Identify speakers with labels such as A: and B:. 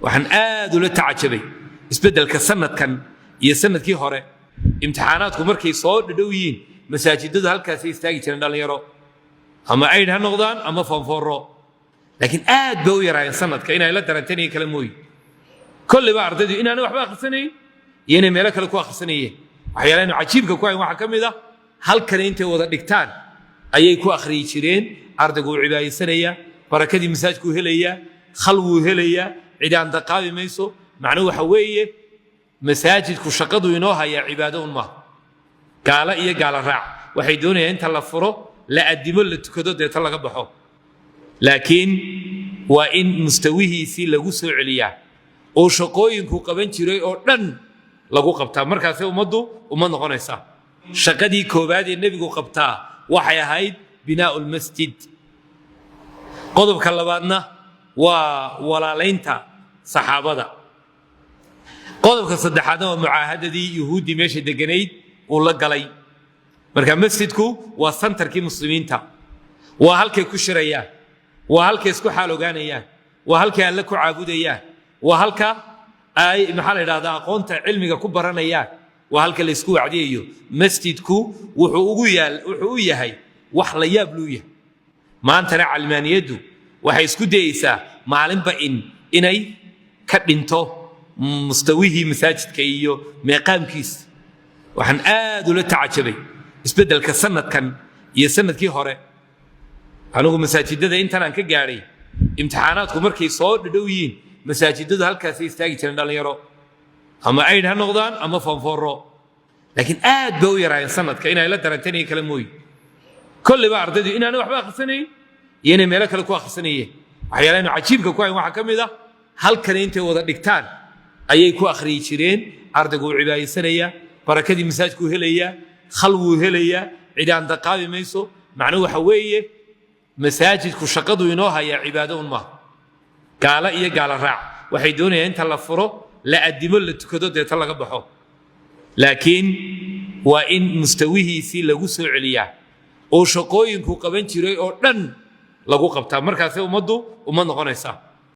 A: Waxaan aad ula tacajabay isbeddelka sanadkan iyo sanadkii hore. Imtixaanaadku markay soo dhadhow yihiin, masaajidadu halkaasay istaagi jireen dhallinyaro, ama aid ha noqdaan ama form four-o, laakiin aad bay u yaraayeen sanadka. Inay la daranteen iyo kale mooyi, kolleyba ardaydu inaanay waxba akhrisanayn iyo inay meelo kale ku akhrisanayeen. Waxyaalahaynu cajiibka ku hayn waxaa ka mid ah, halkan intay wada dhigtaan ayay ku akhriyi jireen. Ardaygu wuu cibaadaysanayaa, barakadii masaajkuu helayaa, khalwuu helayaa, cidaan daqaabi mayso. Macnuhu waxa weeye, masaajidku shaqadu inoo hayaa cibaado un maaha. Gaalo iyo gaalo raac waxay doonayaan inta la furo, la addimo, la tukado, deeta laga baxo, laakiin waa in mustawihiisii lagu soo celiyaa oo shaqooyinku qaban jiray oo dhan lagu qabtaa. Markaasay ummaddu ummad noqonaysaa. Shaqadii koowaad ee nebigu qabtaa waxay ahayd binaa'u lmasjid. Qodobka labaadna waa walaalaynta saxaabada. Qodobka saddexaadna waa mucaahadadii yuhuuddii meesha deganayd uu la galay. Marka masjidku waa santarkii muslimiinta, waa halkay ku shirayaan, waa halkay isku xaal ogaanayaan, waa halkay Alle ku caabudayaan, waa halka ay, maxaa la idhahdaa, aqoonta cilmiga ku baranayaan, waa halka la isku wacdiyayo. Masjidku wuxuu ugu yaal wuxuu u yahay wax la yaab luu yahay. Maantana calmaaniyaddu waxay isku dayeysaa maalinba inay ka dhinto mustawihii masaajidka iyo meeqaamkiisa. Waxaan aad ula tacajabay isbeddelka sanadkan iyo sanadkii hore. Anigu masaajidada intan aan ka gaadhay, imtixaanaadku markay soo dhadhow yihiin, masaajidadu halkaasay istaagi jireen dhallinyaro, ama aid ha noqdaan ama form four-o, laakiin aad bay u yaraayeen sanadka. Inay la daranteen iyo kale mooyi, kolleyba ardaydu inaanay waxba akhrisanayn iyo inay meelo kale ku akhrisanayeen. Waxyaalahaynu cajiibka ku hayn waxaa ka mid ah, halkan intay wada dhigtaan ayay ku akhriyi jireen. Ardaygu wuu cibaadaysanayaa, barakadii masaajkuu helayaa, khalwuu helayaa, cidaan daqaabi mayso. Macnuhu waxa weeye, masaajidku shaqadu inoo hayaa cibaado un maaha. Gaalo iyo gaalo raac waxay doonayaan inta la furo, la addimo, la tukado, deeta laga baxo, laakiin waa in mustawihiisii lagu soo celiyaa oo shaqooyinku qaban jiray oo dhan lagu qabtaa. Markaasay ummaddu ummad noqonaysaa.